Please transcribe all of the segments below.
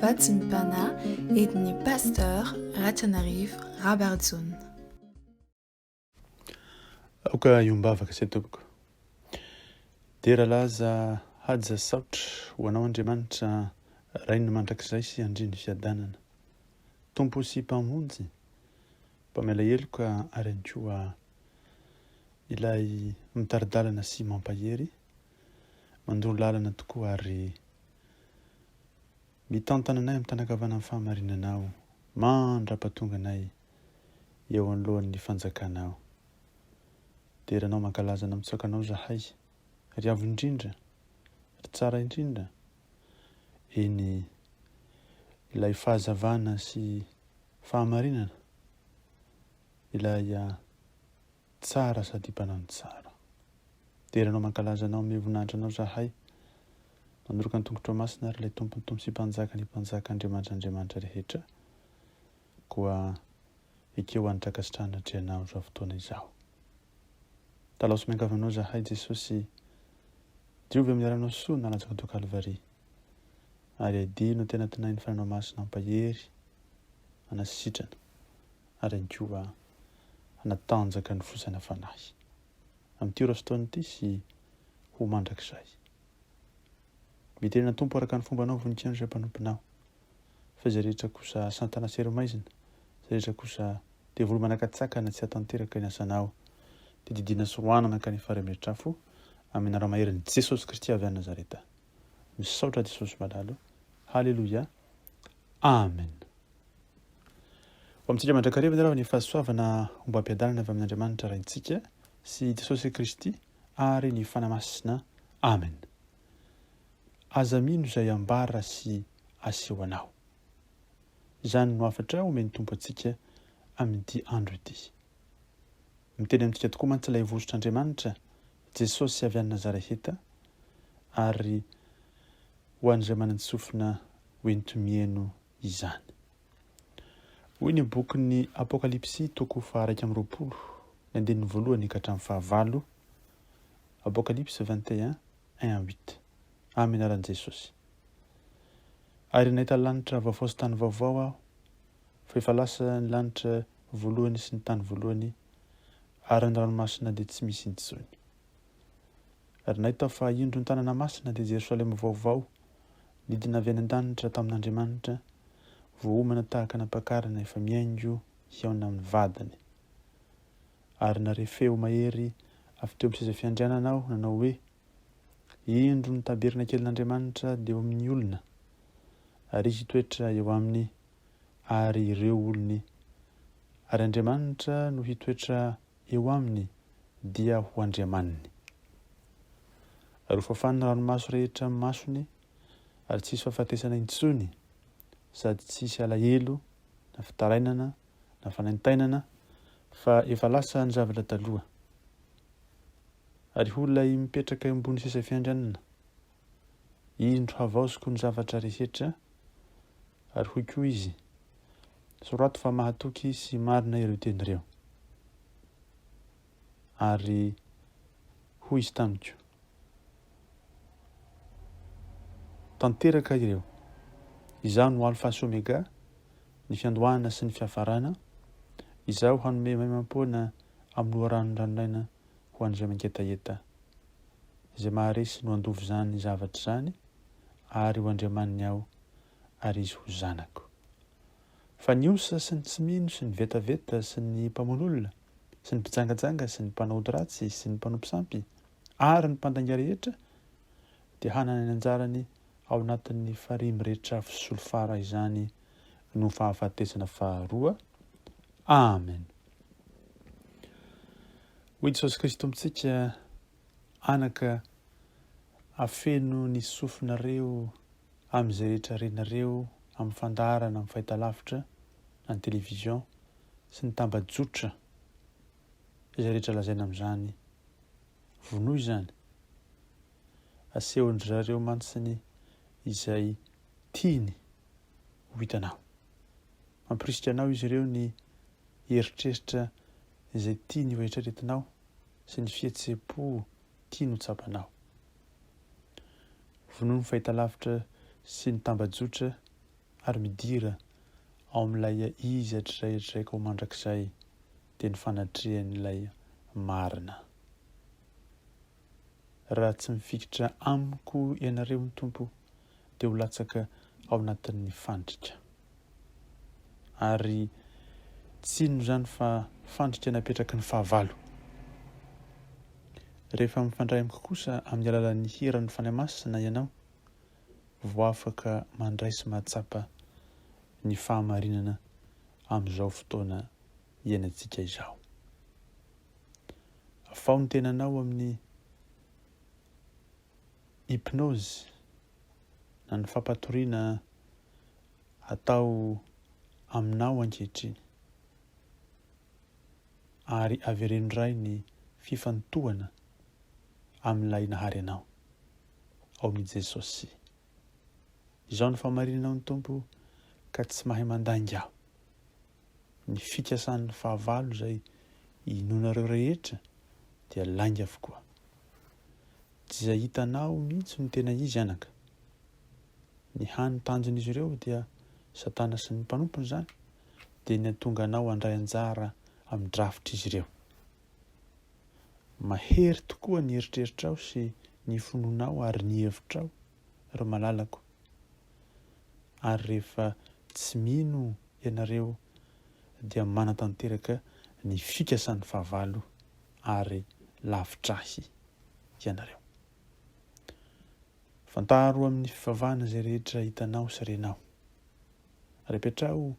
Vatsim-panahy entin'ny Pasteur Ratrianarivo Rabarijaona. Aoka hiombavaka isay tompoko. Dera laza haja saotra ho anao Andriamanitra Rain'ny mandrakizay sy Andrian'ny fiadanana. Tompo sy Mpamonjy, Mpamela heloka ary ihany koa ilay mitari-dalana sy mampahery, mandoro lalana tokoa ary mitantana anay amin'ny tanan-kavanan'ny fahamarinanao mandra-pahatonga anay eo anoloan'ny fanjakanao. Dera anao mankalaza anao mitsaoka anao zahay, ry avo indrindra, ry tsara indrindra, eny ilay fahazavana sy fahamarinana, ilay tsara sady mpanao ny tsara. Dera anao mankalaza anao ame voninahitra anao zahay, manoroka ny tongotrao masina ary ilay Tompon'ny Tompo sy Mpanjaka ny Mpanjaka Andriamanitra Andriamanitra rehetra. Koa ekeo hanitra ankasitrahana atrehanao izao fotoana izao. Talao sy miangavy anao zahay Jesosy, diovy amin'ny ranao soa nalatsaka tao Kalvary, ary adino tena tinain'ny Fananao Masina hampahery, hanasitrana, ary ihany koa hanatanjaka ny fo saina fanahy. Amin'ity ora sy fotoana ity sy ho mandrakizay. Miterena Tompo araka ny fombanao voninkazo izay mpanomponao. Fa izay rehetra kosa santana sy herimaizina, izay rehetra kosa devoly manakatsakana tsy hahatanteraka ny asanao, dia didiana sy roahana mankany Faramieritrafo, amin'ny anara-maherin'i Jesosy Kristy avy any Nazareta. Misaotra Jesosy malalo. Haleloia. Amen. Ho amintsika mandrakariva ny ny fahasoavana ombam-piadanana avy amin'Andriamanitra Raintsika sy Jesosy Kristy ary ny Fanahy Masina. Amen. Aza mino izay ambara sy aseho anao. Izany no hafatra omen'ny Tompo antsika amin'ity andro ity. Miteny amintsika tokoa mantsy ilay vosotr'Andriamanitra, Jesosy avy any Nazareheta, ary ho an'izay manan-tsofina hoenti-mihaino izany. Hoy ny bokin'ny Apokalypsy toko faha-21, ny andininy voalohany ka hatramin'ny fahavalo, Apocalypse 21, 1 à 8. Amin'ny anaran'i Jesosy. Ary nahita lanitra vaovao sy tany vaovao aho, fa efa lasa ny lanitra voalohany sy ny tany voalohany, ary ny ranomasina dia tsy misy intsony. Ary nahita aho fa indro ny tanàna masina dia Jerosalema vaovao, nidina avy any an-danitra tamin'Andriamanitra, voaomana tahaka ny ampakarina efa mihaingo hihaona amin'ny vadiny. Ary nahare feo mahery avy teo amin'ny seza fiandrianana aho, nanao hoe, Indro ny tabernakelin'Andriamanitra dia eo amin'ny olona, ary Izy hitoetra eo aminy ary ireo olony, ary Andriamanitra no hitoetra eo aminy dia ho Andriamaniny. Ary hofafany ny ranomaso rehetra amin'ny masony, ary tsy hisy fahafatesana intsony, sady tsy hisy alahelo na fitarainana na fanaintainana, fa efa lasa ny zavatra taloha. Ary hoy ilay mipetraka eo ambony seza fiandrianana, Indro havaoziko ny zavatra rehetra, ary hoy koa izy, Soraty fa mahatoky sy marina ireo teny ireo. Ary hoy izy tamiko, Tanteraka ireo. Izaho no Alfa sy Omega, ny fiandohana sy ny fiafarana. Izaho hanome maimaimpoana amin'ny loharanon-dranonaina ho an'izay mangetaheta. Izay maharesy no handova izany zavatra izany, ary ho Andriamaniny aho, ary izy ho zanako. Fa ny osa sy ny tsy mino sy ny vetaveta sy ny mpamono olona sy ny mpijangajanga sy ny mpanao ody ratsy sy ny mpanompo sampy ary ny mpandainga rehetra dia hanana ny anjarany ao anatin'ny farihy mirehitra afo solifara izany no fahafatesana faharoa. Amen. Hoy Jesosy Kristy Tompontsika, Anaka, afeno ny sofinareo amin'izay rehetra renareo amin'ny fandaharana amin'ny fahitalavitra na ny télévision sy ny tambajotra izay rehetra lazaina amin'izany. Vonoy izany. Asehon-dry zareo mantsiny izay tiany ho hitanao. Mampirisika anao izy ireo ny hieritreritra izay tiany ho eritreretinao sy ny fihetseham-po tiany ho tsapanao. Vonoy ny fahitalavitra sy ny tambajotra ary midira ao amin'ilay izy hatrizay hatrizay ka ho mandrakizay dia ny fanatrehan'ilay marina. Raha tsy mifikitra amiko ianareo ny Tompo dia ho latsaka ao anatin'ny fandrika. Ary tsy inona izany fa fandrika napetraky ny fahavalo. Rehefa mifandray amiko kosa amin'ny alalan'ny hiran'ny Fanahy Masina ianao vao afaka mandray sy mahatsapa ny fahamarinana amin'izao fotoana iainantsika izao. Afaho ny tenanao amin'ny hypnose na ny fampatoriana atao aminao ankehitriny ary avereno indray ny fifantohana amin'ilay nahary anao ao amin'i Jesosy. Izao no fahamarinanao ny Tompo ka tsy mahay mandainga aho. Ny fikasan'ny fahavalo izay inoanareo rehetra dia lainga avokoa. Tsy izay hitanao mihitsy no tena izy anaka. Ny hany tanjon'izy ireo dia Satana sy ny mpanompony izany dia ny hatonga anao handray anjara amin'ny drafitr'izy ireo. Mahery tokoa ny eritreritrao sy ny finoanao ary ny hevitrao ry malalako. Ary rehefa tsy mino ianareo dia manatanteraka ny fikasan'ny fahavalo ary lavitra ahy ianareo. Fantaro amin'ny fivavahana izay rehetra hitanao sy renao. Ary apetraho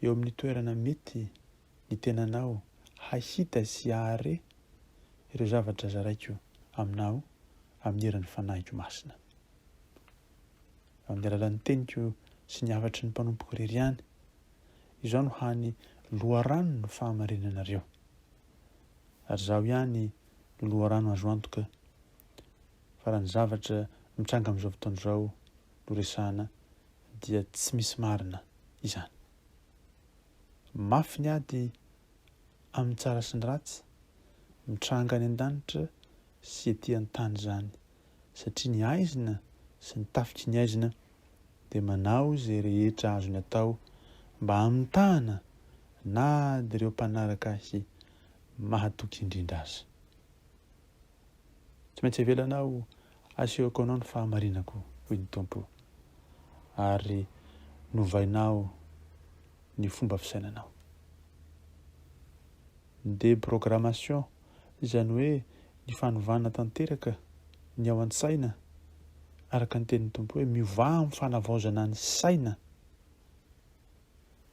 eo amin'ny toerana mety ny tenanao hahita sy hahare ireo zavatra zaraiko aminao amin'ny herin'ny Fanahiko Masina. Amin'ny alalan'ny teniko sy ny hafatry ny mpanompoko irery ihany, izaho no hany loharanon'ny fahamarinanareo. Ary izaho ihany no loharano azo antoka fa raha ny zavatra mitranga amin'izao fotoana izao no resahana dia tsy misy marina izany. Mafy ny ady amin'ny tsara sy ny ratsy, mitranga any an-danitra sy ety an-tany izany satria ny aizina sy ny tafiky ny aizina dia manao izay rehetra azony atao mba hamitahana na dia ireo mpanaraka ahy mahatoky indrindra aza. Tsy maintsy avelanao asehoko anao ny fahamarinako, hoy ny Tompo, ary novainao ny fomba fisainanao. Ny déprogrammation, izany hoe ny fanovana tanteraka ny ao an-tsaina, araka ny tenin'ny Tompo hoe miovà amin'ny fanavaozana ny saina,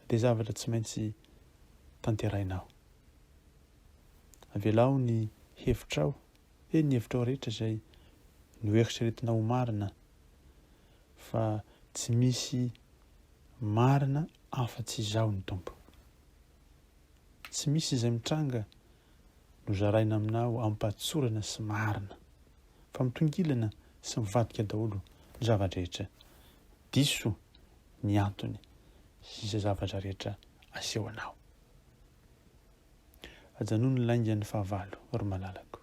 dia zavatra tsy maintsy tanterahinao. Avelao ny hevitrao, eny ny hevitrao rehetra izay noeritreretinao ho marina, fa tsy misy marina afa-tsy Izaho ny Tompo. Tsy misy izay mitranga no zaraina aminao amim-pahatsorana sy marina, fa mitongilana sy mivadika daholo ny zava-drehetra. Diso ny antony sy izay zavatra rehetra aseho anao. Ajanony ny laingan'ny fahavalo, ry malalako.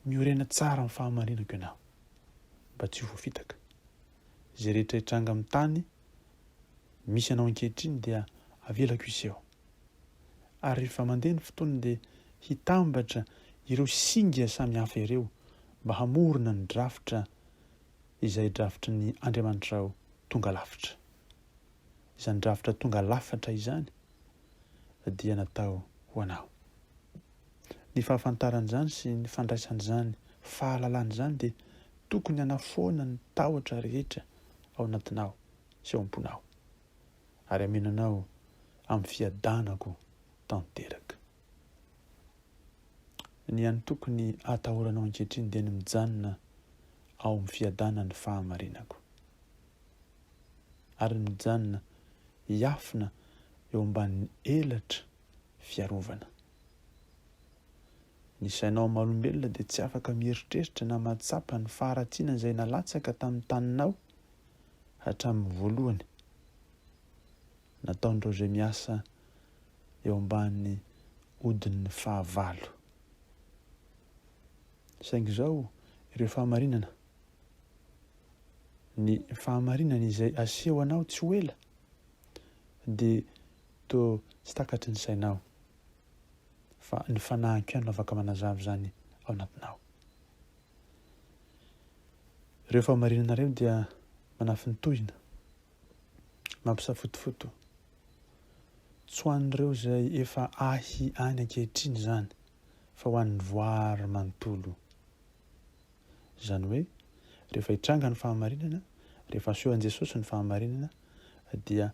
Miorena tsara amin'ny fahamarinako ianao, mba tsy ho voafitaka. Izay rehetra hitranga amin'ny tany misy anao ankehitriny dia avelako hiseho. Ary rehefa mandeha ny fotoana dia hitambatra ireo singa samihafa ireo mba hamorona ny drafitra izay drafitry ny Andriamanitrao tonga lafatra. Izany drafitra tonga lafatra izany dia natao ho anao. Ny fahafantarana izany sy ny fandraisana izany fahalalana izany dia tokony hanafoana ny tahotra rehetra ao anatinao sy ao am-ponao, ary hameno anao amin'ny fiadanako tanteraka. Ny hany tokony hatahoranao ankehitriny dia ny mijanona ao amin'ny fiadanan'ny fahamarinako, ary ny mijanona hiafina eo ambanin'ny elatra fiarovana. Ny sainao maha olombelona dia tsy afaka mieritreritra na mahatsapa ny faharatsiana izay nalatsaka tamin'ny taninao hatramin'ny voalohany. Nataon'ireo izay miasa eo ambany odin'ny fahavalo. Saingy izao ireo fahamarinana. Ny fahamarinany izay aseho anao tsy ho ela dia toa tsy takatry ny sainao, fa ny fanahiko ihany no afaka manazava izany ao anatinao. Ireo fahamarinana ireo dia manafintohina, mampisafotofoto. Tsy ho an'ireo izay efa ahy any ankehitriny izany, fa ho an'ny voary manontolo. Izany hoe, rehefa hitranga ny fahamarinana, rehefa aseho an'i Jesosy ny fahamarinana, dia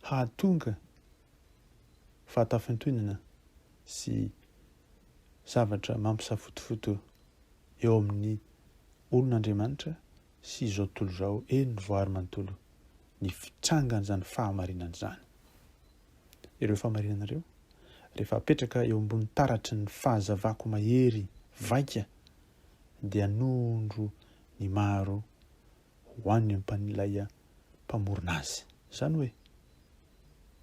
hahatonga fahatafintohinana sy zavatra mampisafotofoto eo amin'ny olon'Andriamanitra sy izao tontolo izao, eny ny voary manontolo, ny fitrangan'izany fahamarinana izany. Ireo fahamarinana ireo, rehefa apetraka eo ambony taratry ny fahazavako mahery vaika, dia hanondro ny maro ho any ampan'ilay Mpamorona azy. Izany hoe,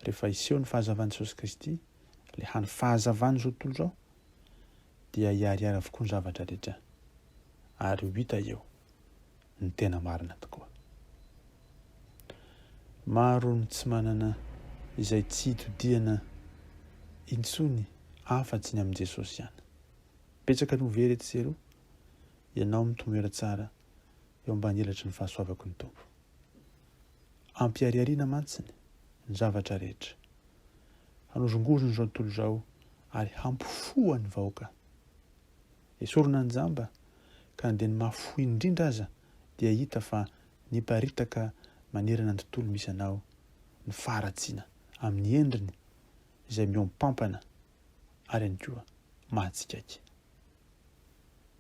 rehefa hiseho ny fahazavan'i Jesosy Kristy, ilay hany fahazavan'izao tontolo izao, dia hiharihary avokoa ny zavatra rehetra, ary ho hita eo ny tena marina tokoa. Maro ny tsy manana izay tsy hitodihana intsony afa-tsy ny amin'i Jesosy ihany. Betsaka no very etsy sy eroa, ianao mitomoera tsara eo ambany elatry ny fahasoavako ny Tompo. Ampiharihariana mantsy ny zavatra rehetra. Hanozongozona izao tontolo izao ary hampifoha ny vahoaka. Esorina ny jamba ka na dia ny mahafohy indrindra aza dia hita fa niparitaka manerana ny tontolo misy anao ny faharatsiana amin'ny endriny izay mihoam-pampana ary ihany koa mahatsikaiky.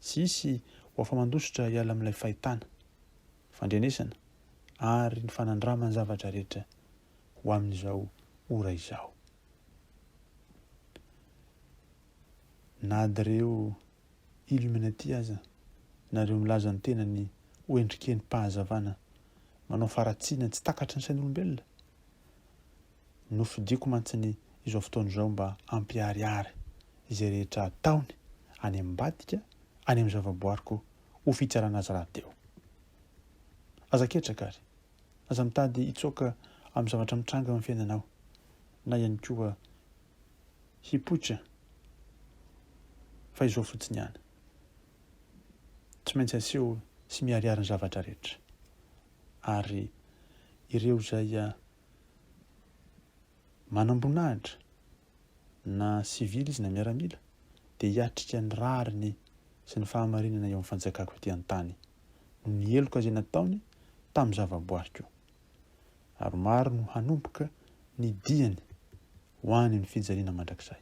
Tsy hisy ho afa-mandositra hiala amin'ilay fahitana, fandrenesana ary ny fanandraman'ny zavatra rehetra ho amin'izao ora izao. Na dia ireo Illuminati aza, na ireo milaza ny tenany ho endrikendri-pahazavana manao faharatsiana tsy takatry ny sain'olombelona, Nofidiko mantsy ny izao fotoana izao mba hampiharihary izay rehetra ataony any ambadika any amin'ny zavaboariko ho fitsarana azy rahateo. Aza ketraka ary. Aza mitady hitsoaka amin'ny zavatra mitranga eo amin'ny fiainanao, na ihany koa hipoitra fa izao fotsiny ihany. Tsy maintsy aseho sy miharihary ny zavatra rehetra. Ary ireo izay manamboninahitra, na sivily izy na miaramila, dia hiatrika ny rariny sy ny fahamarinana eo amin'ny fanjakako ety an-tany, noho ny heloka izay nataony tamin'ny zavaboariko. Ary maro no hanomboka ny diany ho any amin'ny fijaliana mandrakizay.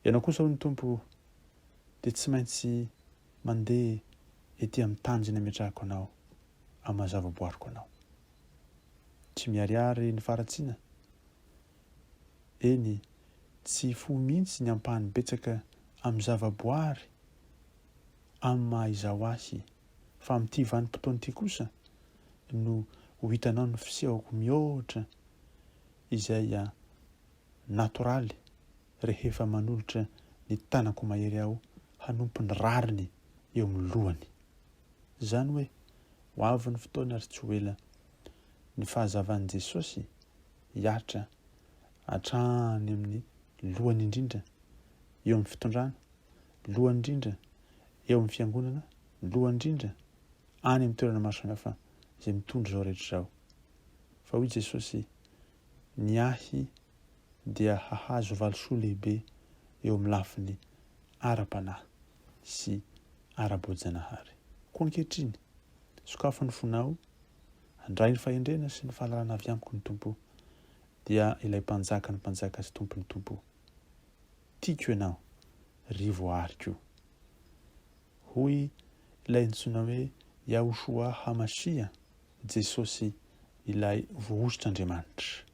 Ianao kosa, hoy ny Tompo, dia tsy maintsy mandeha ety amin'ny tany izay nametrahako anao amin'ny maha-zavaboariko anao. Tsy miharihary ny faharatsiana. Eny, tsy hifoha mihitsy ny ampahany betsaka amin'ny zavaboary amin'ny maha izaho ahy, fa amin'ity vanim-potoana ity kosa no ho hitanao ny fisehoko mihoatra izay natoraly rehefa manolotra ny tanako mahery aho hanompo ny rariny eo amin'ny lohany. Izany hoe, ho avy ny fotoana ary tsy ho ela ny fahazavan'i Jesosy hihatra hatrany amin'ny lohany indrindra eo amin'ny fitondrana, lohany indrindra eo amin'ny fiangonana, lohany indrindra any amin'ny toerana maro samihafa izay mitondra izao rehetra izao. Fa hoy Jesosy, Ny ahy dia hahazo valisoa lehibe eo amin'ny lafiny ara-panahy sy ara-boajanahary. Koa ankehitriny, sokafy ny fonao, handray ny fahendrena sy ny fahalalana avy amiko ny Tompo, dia ilay Mpanjakan'ny mpanjaka sy Tompon'ny tompo. Tiako ianao, ry voaariko. Hoy ilay antsoina hoe Yahushua HaMashiah, Jesosy ilay voahosotr'Andriamanitra.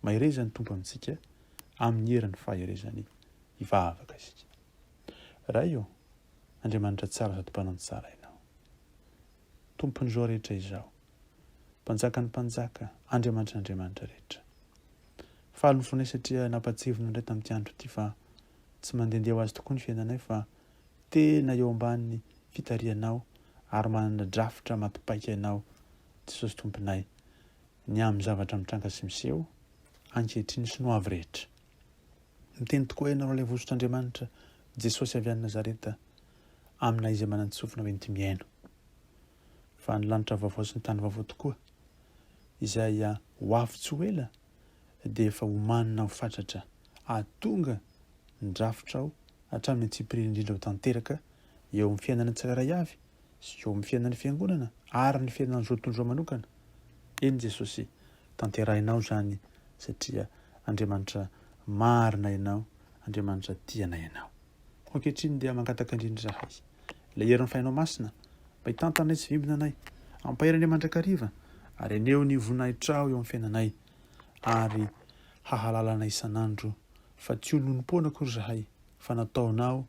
Mahereza ny Tompo amintsika amin'ny herin'ny faherezany hivavaka isika. Ray ô, Andriamanitra tsara sady mpanao ny tsara Ianao. Tompon'izao rehetra izao. Mpanjakan'ny mpanjaka, Andriamanitry ny andriamanitra rehetra. Faly ny fonay satria nampatsiahivina indray tamin'ity andro ity fa tsy mandehandeha ho azy tokoa ny fiainanay fa tena eo ambany fitarihanao. ary manana drafitra maty paika Ianao, Jesosy Tomponay, ny amin'ny zavatra mitranga sy miseho ankehitriny sy ny ho avy rehetra. Miteny tokoa Ianao ilay vosotr'Andriamanitra, Jesosy avy any Nazareta, aminay izay manan-tsofina ho enti-mihaino. Fa ny lanitra vaovao sy ny tany vaovao tokoa, izay ho avy tsy ho ela, dia efa omanina ho fatratra hahatonga ny drafitrao hatramin'ny antsipiriany indrindra ho tanteraka eo amin'ny fiainana tsirairay avy sy eo amin'ny fiainan'ny fiangonana ary ny fiainan'izao tontolo izao manokana. Eny Jesosy, tanterahinao izany satria Andriamanitra marina Ianao, Andriamanitra tia anay Ianao. Koa ankehitriny dia mangataka indrindra izahay, ilay herin'ny Fahinao Masina, mba hitantana anay sy hivimbina anay, hampahery anay mandrakariva, ary haneho ny voninahitrao eo amin'ny fiainanay, ary hahalala anay isan'andro fa tsy olom-poana akory izahay, fa nataonao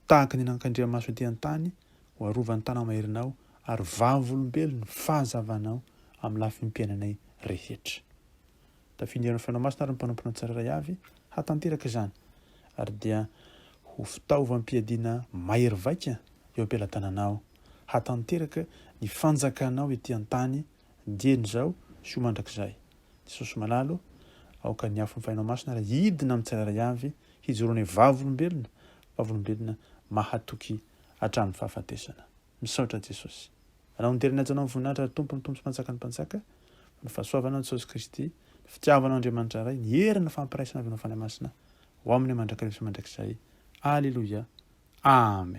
tahaka ny anakandriamaso ety an-tany ho arovan'ny tana-maherinao ary vavolombelon'ny fahazavanao amin'ny lafim-piainanay rehetra. Tafian'ny herin'ny Fanahy Masina ary ny mpanomponao tsirairay avy hahatanteraka izany, ary dia ho fitaovam-piadiana mahery vaika eo am-pelatananao hahatanteraka ny fanjakanao ety an-tany dieny izao sy ho mandrakizay. Jesosy malala ô, aoka ny afon'ny Fahinao Masina ary hidina amin'ny tsirairay avy hijoroanay vavolombelona, vavolombelona mahatoky hatramin'ny fahafatesana. Misaotra Jesosy. Anao ny dera ny hajanao ny voninahitra ry Tompo ny Tompo sy Mpanjakan'ny Mpanjaka, ny fahasoavanao Jesosy Kristy, ny fitiavanao Andriamanitra Ray, ny herin'ny fampiraisana avy aminao Fanahy Masina, ho aminay mandrakariva sy mandrakizay. Aleloia. Amen.